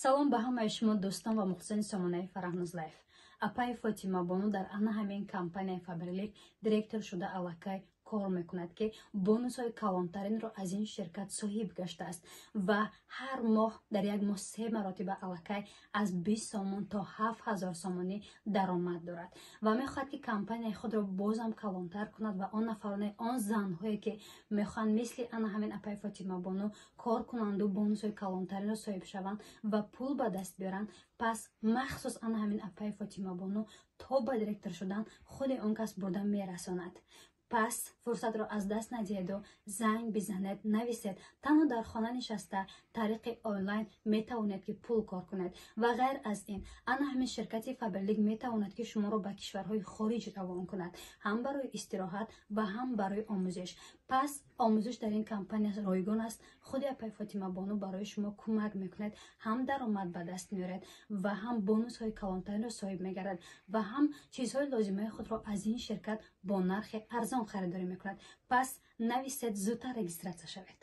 Салом ба ҳамаи шумо дӯстон ва мухлисони сомонаи Фарахноз Лайф. Апаи Фотимабону дар ана ҳамин компанияи Фаберлик директор шуда аллакай кор мекунад, ки бонусҳои калонтаринро аз ин ширкат соҳиб гаштааст ва ҳар моҳ дар як моҳ 3 маротиба аллакай аз 20 сомон то 7000 сомонӣ даромад дорад ва мехоҳад, ки компанияи худро бозам калонтар кунад ва он нафароне, он занҳое, ки мехоҳанд мисли ана ҳамин апаи Фотимабону кор кунанду бонусҳои калонтаринро соҳиб шаванд ва пул ба даст биёранд, пас махсус ана ҳамин апаи Фотимабону то ба директор шудан худи он кас бурда мерасонад. Пас фурсатро аз даст надиҳеду занг бизанед, нависед. Танҳо дар хона нишаста тариқи онлайн метавонед, ки пул кор кунед. Ва ғайр аз ин, ана ҳамин ширкати Фаберлик метавонад, ки шуморо ба кишварҳои хориҷ равон кунад, ҳам барои истироҳат ва ҳам барои омӯзиш. Пас омӯзиш дар ин компания ройгон аст. Худи апаи Фотимабону барои шумо кӯмак мекунад, ҳам даромад ба даст меоред ва ҳам бонусҳои калонтаринро соҳиб мегардад ва ҳам чизҳои лозимаи худро аз ин ширкат бо нархи арзон харидорӣ мекунад. Пас нависед, зудтар регистратсия шавед.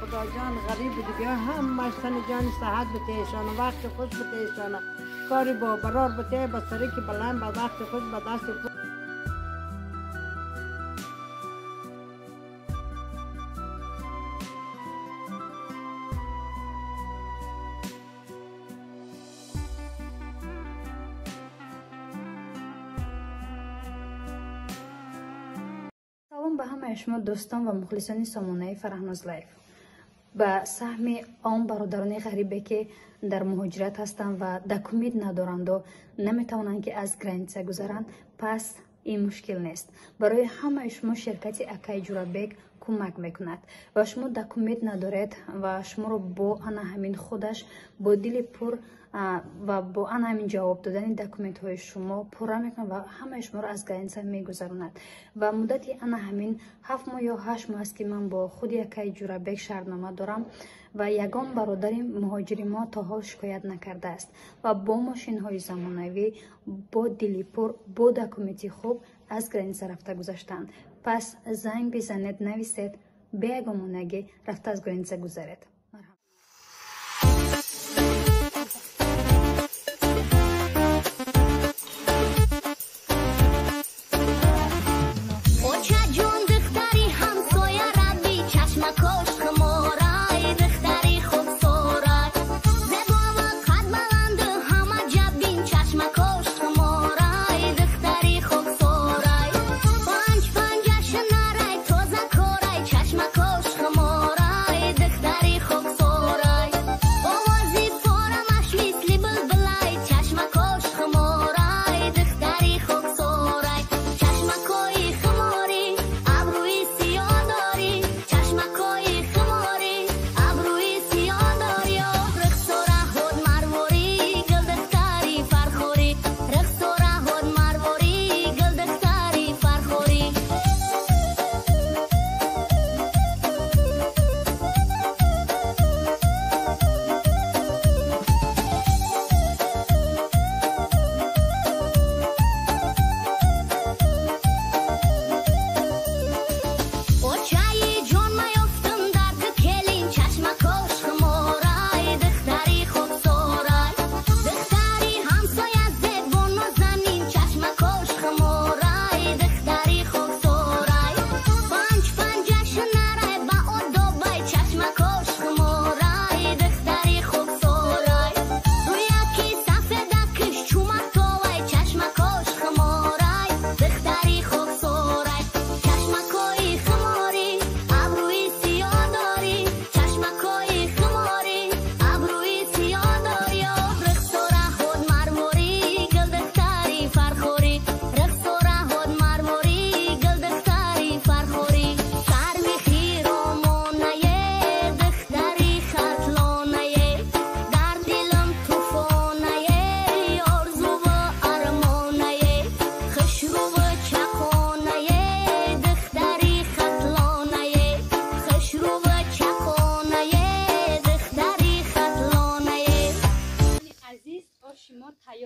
خدا جان غریب دیگه همش تن جان صحت بتهشان، وقت خوش بتهشان، کاری با برار بته، با سری که بلند با وقت خوش با دست خوش. Салом ба ҳамаи шумо дӯстон ва мухлисони сомонаи Фарахноз Лайф. Ба саҳми он бародарони ғарибе, ки дар муҳоҷират ҳастанд ва документ надоранду наметавонанд, ки аз граница гузаранд, пас ин мушкил нест. Барои ҳамаи шумо ширкати Акай Ҷурабек кӯмак мекунад ва шумо документ надоред ва шуморо бо ана ҳамин худаш бо дили пур ва бо ана ҳамин ҷавоб додани документҳои шумо пурра мекунад ва ҳамаи шуморо аз граница мегузаронад. Ва муддати ана ҳамин 7 моҳ ё 8 моҳ аст, ки ман бо худи Акай Ҷурабек шартнома дорам ва ягон бародари муҳоҷири мо то ҳол шикоят накардааст ва бо мошинҳои замонавӣ, бо дили пур, бо документи хуб аз граница рафта гузаштанд. Пас занг бизанед, нависед, бе ягон монеагӣ рафта аз граница гузаред. Чашма кош хуморай, духтари хуб.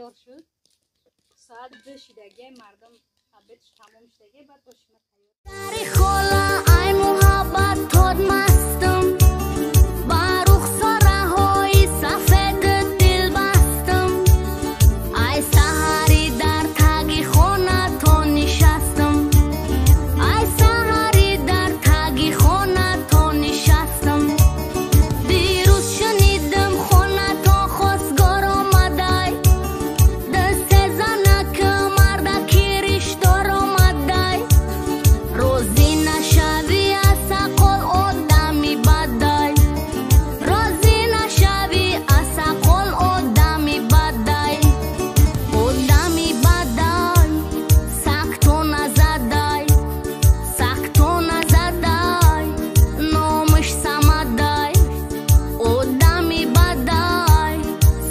Тайёр шуд. Соат 2 шидаги, мардум обедш тамом шидаги, баъд оши ма тайёр. Хола ай муҳаббат тод мастам, ба рухсораҳои сафед дил бастам, ай саҳарӣ дар таги хонато нишастам, ай саҳарӣ дар таги хонато нишастам. Дирӯз шунидам хонато хостгор омадай, дасте занак мардаки риштор омадай. Розӣ нашавӣ аз сақол одами бадай, розӣ нашавӣ аз сақол одами бадай. Одами бадай, сахто назадай, сахто назадай, номаш Самадай. Одами бадай,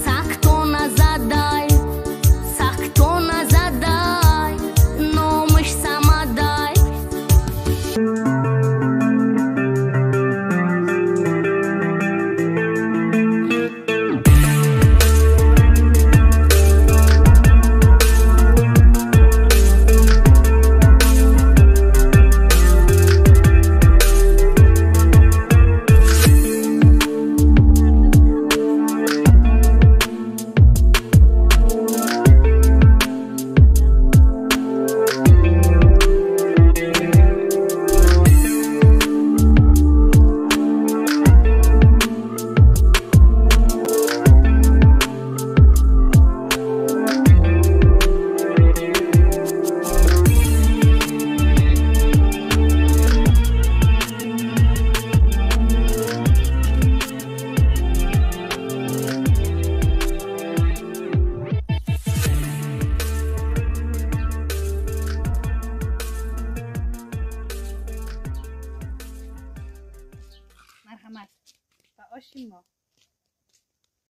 сахто назадай, сахто назадай, номаш Самадай. Марҳамат ба оши мо.